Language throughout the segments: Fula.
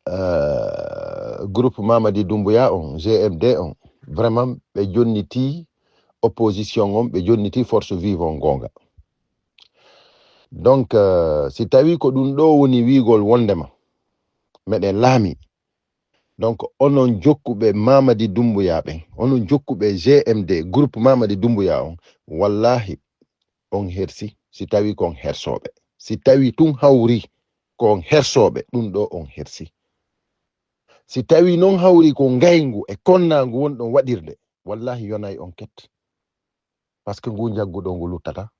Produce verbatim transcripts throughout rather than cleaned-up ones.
euh, groupe Mamadi Doumbouya on, G M D on, vraiment ɓe jonniti opposition on, ɓe jonniti force vive on goonga. Donc, euh, si tawi ko ɗum ɗo woni wiigol wondema meɗen laami, donc onon jokkuɓe Mamadi Doumbouya ɓen, onon jokkuɓe G M D, groupe Mamadi Doumbouya on, wallahi on hersi, si tawi kon hersooɓe. Si tawi tun hawri kon hersooɓe, ɗum ɗo on hersi. Si tawi non hawri ko ngayngu e konnaangu wonɗon waɗirde, wallahi yonay on ket. Parce que ngu njagguɗo ngu luttata.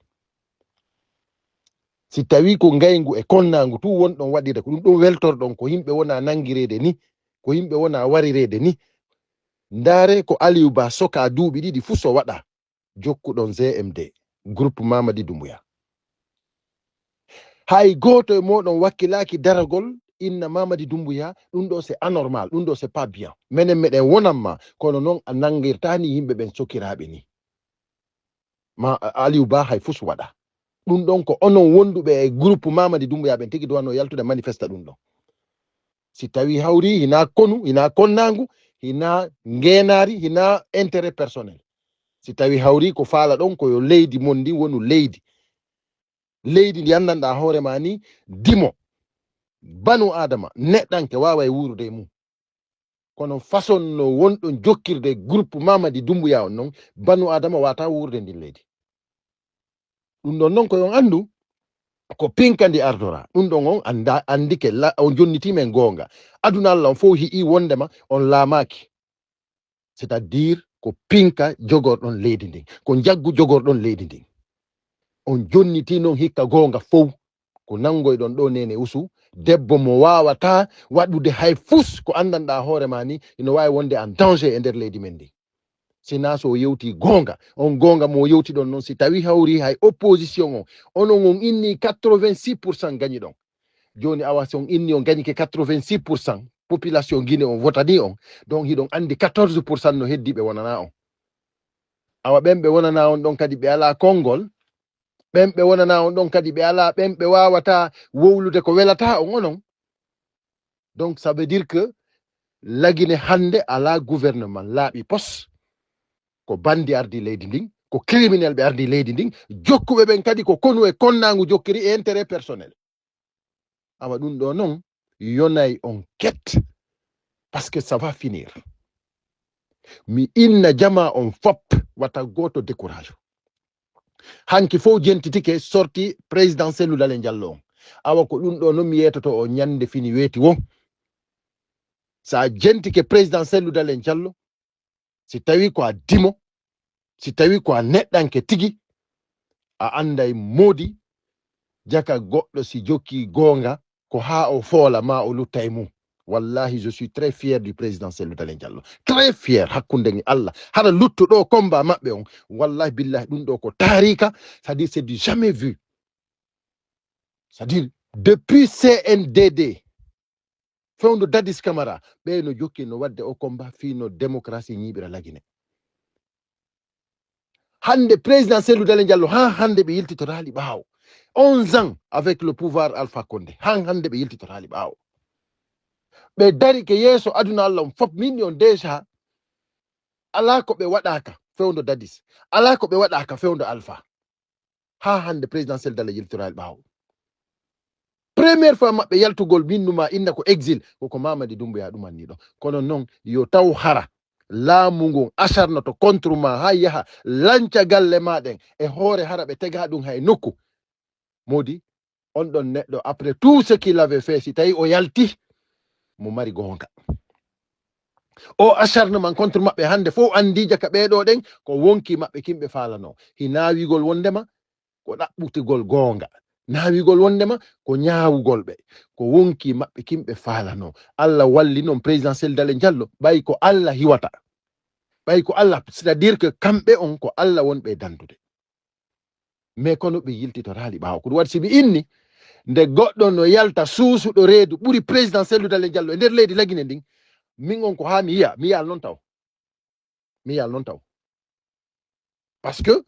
Si tawi ko ngayngu e konnaangu tu wonɗon waɗirde, ko ɗum ɗon weltorɗon, ko yimɓe wona nangireede ni, ko yimɓe wona warireede ni. Ndaare ko Aliou Ba soka duuɓi ɗiɗi fuu so waɗa, jokkuɗon G M D, groupe Mamadi Doumbouya. Hay gooto e mooɗon wakkilaaki daragol inna Mamadi Doumbouya, ɗum ɗo c'est anormal, ɗum ɗo c'est pas bien. Menen meɗen wonan ma, kono non a nangirtaani yimɓe ɓen sokiraaɓe ni. Ma Aliou Ba hay fus waɗa. Ɗum ɗon ko onon wonduɓe e groupe Mamadi Doumbouya ɓen tigi duwano yaltude manifesta ɗum ɗon. Si tawi hawri hina konu, hina konnaangu, hina ngeenaari, hina intérêt personnel. Si tawi hawri ko faala ɗon ko yo leydi mon ndi wonu leydi. Leydi ndi anndanɗaa hoore ma ni dimo. Banu Adama, neɗɗanke waaway wuurude e mum. Kono façon no wonɗon jokkirde groupe Mamadi Doumbouya on non, banu Adama wata wuurde ndin leydi. Ɗum ɗon non ko yon anndu, ko pinka ndi ardora. Ɗum ɗon on annda, anndike la, on jonniti men goonga. Aduna Allah on fof hi'i wondema on laamaaki. C'est-à-dire ko pinka jogorɗon leydi ndin. Ko njaggu jogorɗon leydi ndin. On jonniti non hikka goonga fof. Ko nanngoyɗon ɗo nene usu, debbo mo waawata waɗude hay fus ko anndanɗaa hoore ma ni, ino waawi wonde en danger e nder leydi men ndi. Sinaa so o yewti goonga, on goonga mo yewtiɗon non, si tawi hawri hay opposition on, onon on inni quatre-vingt-six pour cent gañiɗon. Jooni awa si on inni on gañike quatre-vingt-six pour cent, population Guinée on votani on, donc hiɗon anndi quatorze pour cent no heddi ɓe wonana on. Awa ɓen ɓe wonana on ɗon kadi ɓe alaa konngol, ɓen ɓe wonana on ɗon kadi ɓe alaa, ɓen ɓe waawata wowlude ko welata on onon. Donc ça veut dire que Lagine hannde alaa gouvernement laaɓi pos. Ko bandi ardi leydi ndin, ko criminel ɓe ardi leydi ndin, jokkuɓe ɓen kadi ko konu e konnaangu jokkiri e intérêt personnel. Awa ɗum ɗo non, yonay on ket, parce que ça va finir. Mi inna jama on fop, wata gooto décourage. Hanki fof jentitike sorti président Cellou Dalein Diallo on. Awa ko ɗum ɗo non mi yeetoto o ñande fini weeti wo. Sa jentike président Cellou Dalein Diallo, si tawi ko a dimo, si tawi ko a neɗɗanke tigi, a anday moodi jaka goɗɗo si jokki goonga ko haa o foola ma o lutta e mum. Wallahi, je suis très fier du président Cellou Dalein Diallo. Très fier, hakkunde ngi Allah. Hara luttuɗo combat maɓɓe on, wallahi billahi, ɗum ɗo ko taarika, c'est-à-dire c'est du jamais vu. C'est-à-dire, depuis C N D D, fewndo Dadis Camara, ɓe no jokki no wadde o combat fii no démocratie ñiiɓira Lagine. Hannde président Cellou Dalein Diallo, haa hannde ɓe yiltitoraali ɓaawo. Onze ans avec le pouvoir Alpha Condé, haa hannde ɓe yiltitoraali ɓaawo. Ɓe dari ke yeeso aduna Allah on fop, min on déjà, alaa ko ɓe waɗaaka fewndo Dadis, alaa ko ɓe waɗaaka fewndo Alpha. Haa hannde président Cellou Dalein yiltoraali ɓaawo. Première fois maɓɓe yaltugol min numa inna ko exil, ko, ko Mamadi Doumbouya ɗumanni ɗo. Kono non, yo taw hara laamu ngun acharnoto contre ma haa yaha lanca galle ma ɗen e hoore hara ɓe tega ɗum hay nokku. Moodi, on ɗon neɗɗo, après tout ce qu'il avait fait, si tawi o yalti, mo mari goonga. O acharnement contre maɓɓe hannde fof anndi jaka ɓee ɗo ɗen, ko wonki maɓɓe kimɓe faalano. Hinaa wiigol wondema ko ɗaɓɓutigol goonga. Naa wiigol wondema ko ñaawugol ɓe. Ko wonki maɓɓe kimɓe faalano. Allah walli non président Cellou Dalein Diallo, ɓay ko Allah hiwata. Ɓay ko Allah, c'est-à-dire que kamɓe on ko Allah wonɓe e dandude. Mais kono ɓe yiltitoraali ɓaawo. Ko ɗum waɗi si mi inni, nde goɗɗo no yalta suusuɗo reedu ɓuri président Cellou Dalein Diallo e nder leydi Lagine ndin, min on ko haa mi yiya, mi yiyal non taw. Mi yiyal non taw. Parce que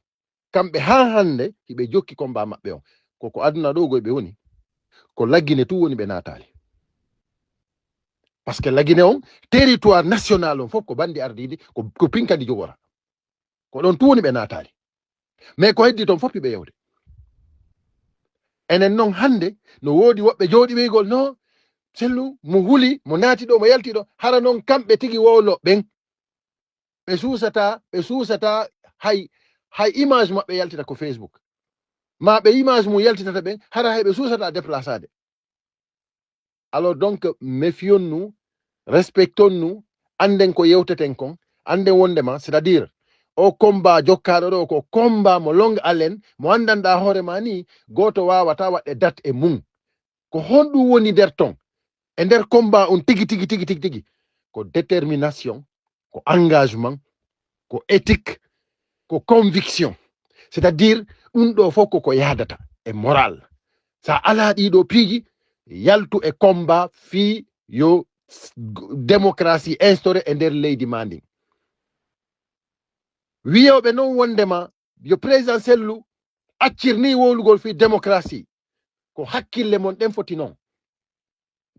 kamɓe haa hannde hiɓe jokki combat maɓɓe on. Ko, ko aduna ɗo goy ɓe woni. Ko Lagine tu woni ɓe naataali. Parce que Lagine on, territoire national on fof ko bandi ardidi, ko, ko pinkadi jogora. Ko ɗon tuni ɓe naatali. Mais ko heddi ton fof ɓe yewde. Enen noon hannde, no woodi woɓɓe jooɗi weygol, no, Sellu, mo huli, mo naati ɗo, mo yalti ɗo, hara noon kamɓe tigi wowlo ɓen. Ɓe suusata, ɓe suusata, hay, hay image maɓɓe yaltita ko Facebook. Ma ɓe image mum yaltitata ɓen, hara hay ɓe suusata déplaçade. Alors donc, méfions nous, respectons nous, annden ko yewteten kon, annden wondema, c'est-à-dire, o combat jokkaaɗo ɗo ko combat mo longue haleine, mo anndanɗaa hoore ma ni, gooto waawata waɗde date e mum. Ko honɗum woni nder ton? E nder combat on tigi, tigi, tigi, tigi, tigi. Ko détermination, ko engagement, ko éthique, ko conviction. C'est-à-dire, ɗum ɗo fof koko yaadata e moral. Sa ala ɗiɗo piiji, yaltu e combat fii yo s-, g-, démocratie instauré e nder leydi ma ndin. Wiyooɓe noon wondema yo président Sellu accir ni wowlugol fii démocratie. Ko hakkille mon ɗen foti noon.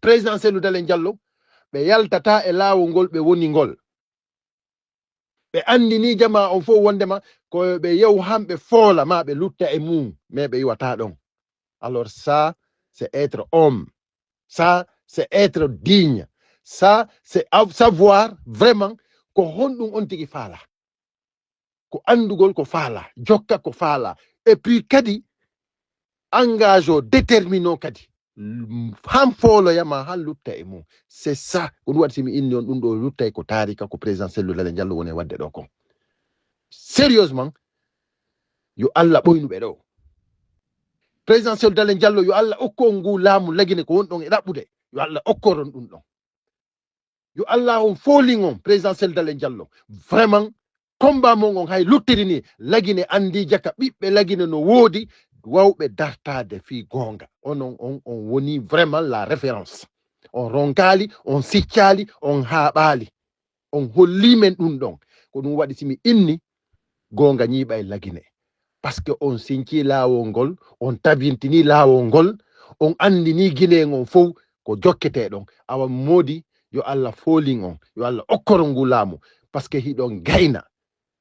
Président Sellu Dalen Diallo, ɓe yaltata e laawol ngol ɓe woni ngol. Ɓe anndini jamaa on fof wondema ko ɓe yew han ɓe foola ma ɓe lutta e mum, mais ɓe iwata ɗon. Alors ça, c'est être homme. Ça, c'est être digne. Ça, c'est av-, savoir vraiment ko honɗum on tigi faala. Ko anndugol ko faala, jokka ko faala. Et puis kadi, engage o, détermine o kadi. Han fooloya ma han lutta e mum. C'est ça. Ko ɗum waɗi si mi inni on ɗum ɗo luttay ko taarika ko président Sellu Dalen Diallo woni e waɗde ɗo kon. Sérieusement, yo Allah ɓoynu ɓe ɗo. Président Sellu Dalen Diallo, yo Allah okku on ngu laamu Lagine ko won ɗon e ɗaɓɓude. Yo Allah okkoron ɗum ɗon. Yo Allah on foolin on, président Sellu Dalen Diallo. Vraiment, combat mon on hay luttiri ni, Lagine anndi jaka ɓiɓɓe Lagine no woodi wawɓe dartaade fii goonga. Onon on, on woni vraiment la référence. On ronkaali, on siccaali, on haaɓaali. On holli men ɗum ɗon. Ko ɗum waɗi si mi inni, goonga ñiiɓa e Lagine. Parce que on sinci laawol ngol, on tabintini laawol ngol, on anndini Guinéen on fof ko jokketee ɗon. Awa moodi, yo Allah foolin on, yo Allah okkoro ngu laamu. Parce que hiɗon gayna,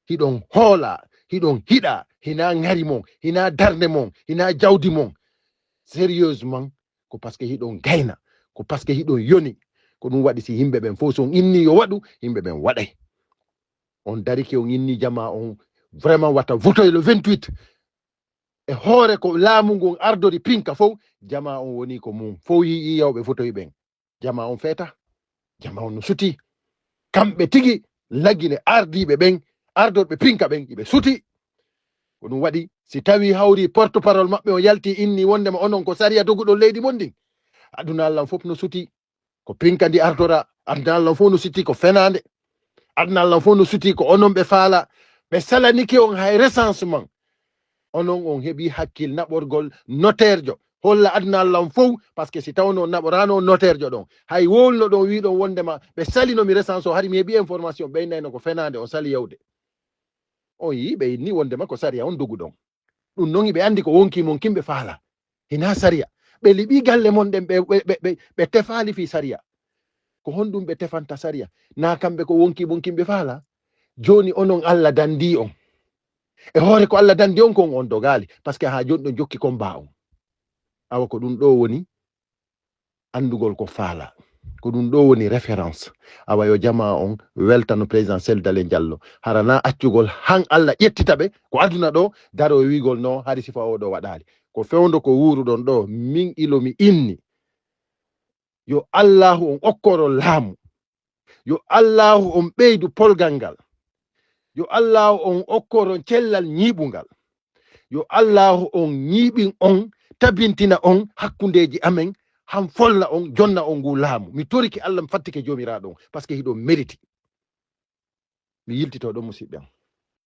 hiɗon hoola, hiɗon hiɗa, hinaa ŋari mon, hinaa darnde mon, hinaa jawdi mon. Sérieusement, ko parce que hiɗon gayna, ko parce que hiɗon yoni. Ko ɗum waɗi si yimɓe ɓen fof, so on inni yo waɗu, yimɓe ɓen waɗay. On darike, on inni jamaa on, vraiment wata votoy le vingt-huit. E hoore ko laamu ngun ardori pinka fof, jamaa on woni ko mum. Fof yi'i yawɓe votoy ɓen. Jamaa on feeta. Jamaa on no suti. Kamɓe tigi Lagine ardiiɓe ɓen, ardorɓe pinka ɓen, iɓe suti. Ko ɗum waɗi, si tawi hawri porte-parole maɓɓe on yalti inni wondema onon ko sariya doguɗon leydi mon ndin. Aduna Allah on fof no suti. Ko pinka ndi ardora, aduna Allah on fof no suti ko fenaande. Aduna Allah on fof no suti ko onon ɓe faala. Ɓe salanike on hay recensement. Onon on heɓi hakkil naɓorgol notaire jo. Holla aduna Allah on fof, parce que si tawno on naɓorano on notaire jo ɗon. Hay wowlno ɗon wiɗon wondema ɓe salino mi recensé o, hari mi heɓi information ɓeynayno ko fenaande on sali yawde. On yii ɓe inni wondema ko sariya on doguɗon. Ɗum non iɓe andi ko wonki mon kin ɓe faala. Hina sariya. Ɓe liɓi galle mon ɗen ɓe, ɓe, ɓe, ɓe, ɓe tefaali fii sariya. Ko honɗum ɓe tefanta sariya? Na kamɓe ko wonki mon kin ɓe faala? Joni onon Allah dandi on. E hoore ko Allah dandi on kon on dogaali. Parce que ha joni ɗon jokki combat on. Awa ko ɗum ɗo woni andugol ko faala. Ko ɗum ɗo woni référence. Awa yo jamaa on weltano président Cellou Dalein Diallo. Hara na accugol han Allah ƴettita ɓe ko aduna ɗo daro e wiigol no hari sifa o ɗo waɗaali. Ko fewndo ko wuuruɗon ɗo min ilo mi inni. Yo Allahu on okkoro laamu. Yo Allahu on ɓeydu polgal ngal. Yo Allahu on okkoro cellal ñiiɓungal. Yo Allahu on ñiiɓin on, tabintina on hakkundeeji amen, han folna on, jonna on ngu laamu. Mi torike Allah, mi fattike Joomiraaɗo on, parce que hiɗon mérite. Mi yiltito ɗo, musidɓe am.